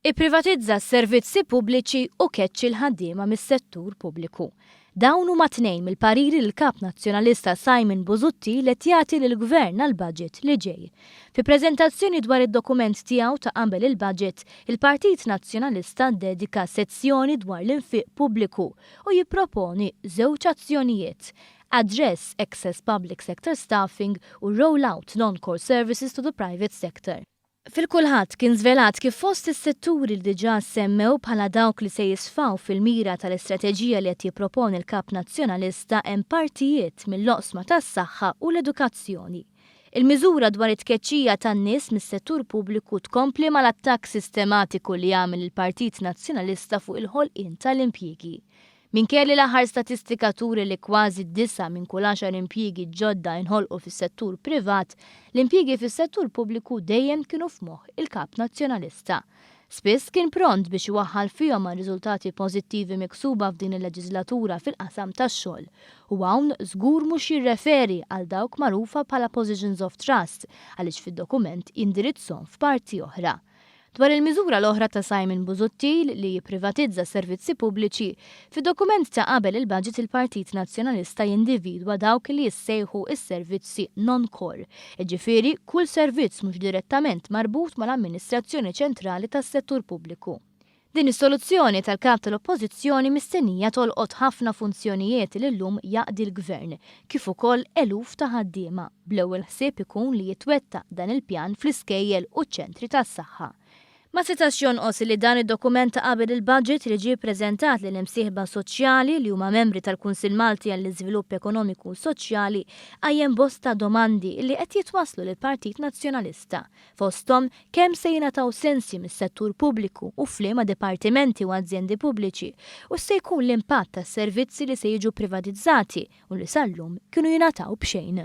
Ipprivatizza s-servizzi pubbliċi u keċċi l-ħaddiema mis-settur pubbliku. Dawn huma tnejn mill-pariri li l-Kap Nazzjonalista Simon Busuttil qed jagħti lill-Gvern għall-budget li ġej. Fi preżentazzjoni dwar id-dokument tiegħu ta' qabel il-budget, il-Partit Nazzjonalista ddedika sezzjoni dwar l-infiq pubbliku u jipproponi żewġ azzjonijiet, Address Excess Public Sector Staffing u Roll Out Non-Core Services to the Private Sector. Fil-Kulħadd kien żvelat kif fost is-setturi li diġà ssemmew bħala dawk li se jisfaw fil-mira tal-istrateġija li qed jipproponi l-Kap Nazzjonalista hemm partijiet mill-oqsma tas-saħħa u l-edukazzjoni. Il-miżura dwar it-tkeċċija tan-nies mis-settur pubbliku tkompli mal-attakk sistematiku li għamel il-Partit Nazzjonalista fuq il-ħolqien tal-impjiegi. Minkejja li l-aħħar statistika turi li kważi disgħa minn kull għaxar impjiegi ġodda inħolqu fis-settur privat, l-impjiegi fis-settur pubbliku dejjem kienu f'moħħ il-Kap Nazzjonalista. Spiss kien pront biex iwaħħal fihom għar-riżultati pożittivi miksuba f'din il-leġiżlatura fil-qasam tax-xogħol. U hawn żgur mhux jirreferi għal dawk magħrufa bħala positions of trust għaliex fid-dokument jindirizzhom f'parti oħra. Dwar il-miżura l-oħra ta' Simon Busuttil li jipprivatizza s-servizzi pubbliċi, fid-dokument ta' qabel il-budget il-Partit Nazzjonalista jindividwa dawk li jissejħu s-servizzi non-core, jiġifieri kull servizz mhux direttament marbut mal-amministrazzjoni ċentrali tas-settur pubbliku. Din is-soluzzjoni tal-Kap tal-Oppożizzjoni mistennija tolqot ħafna funzjonijiet li llum jaqdi l-Gvern, kif ukoll eluf ta' ħaddiema, bl-ewwel ħsieb ikun li jitwettaq dan il-pjan fl-iskejjel u ċ-ċentri tas-saħħa. Ma setax jonqos li dan id-dokument ta' qabel il-budget li ġie ppreżentat lill-imsieħba soċjali li huma membri tal-Kunsill Malti għall-Iżvilupp Ekonomiku u Soċjali qajjem bosta domandi li qed jitwasslu lill-Partit Nazzjonalista. Fosthom, kemm se jingħataw sensji mis-settur pubbliku u f'liema dipartimenti u azjendi pubbliċi, u x'se jkun l-impatt tas-servizzi li se jiġu privatizzati u li sal-lum kienu jingħataw b'xejn.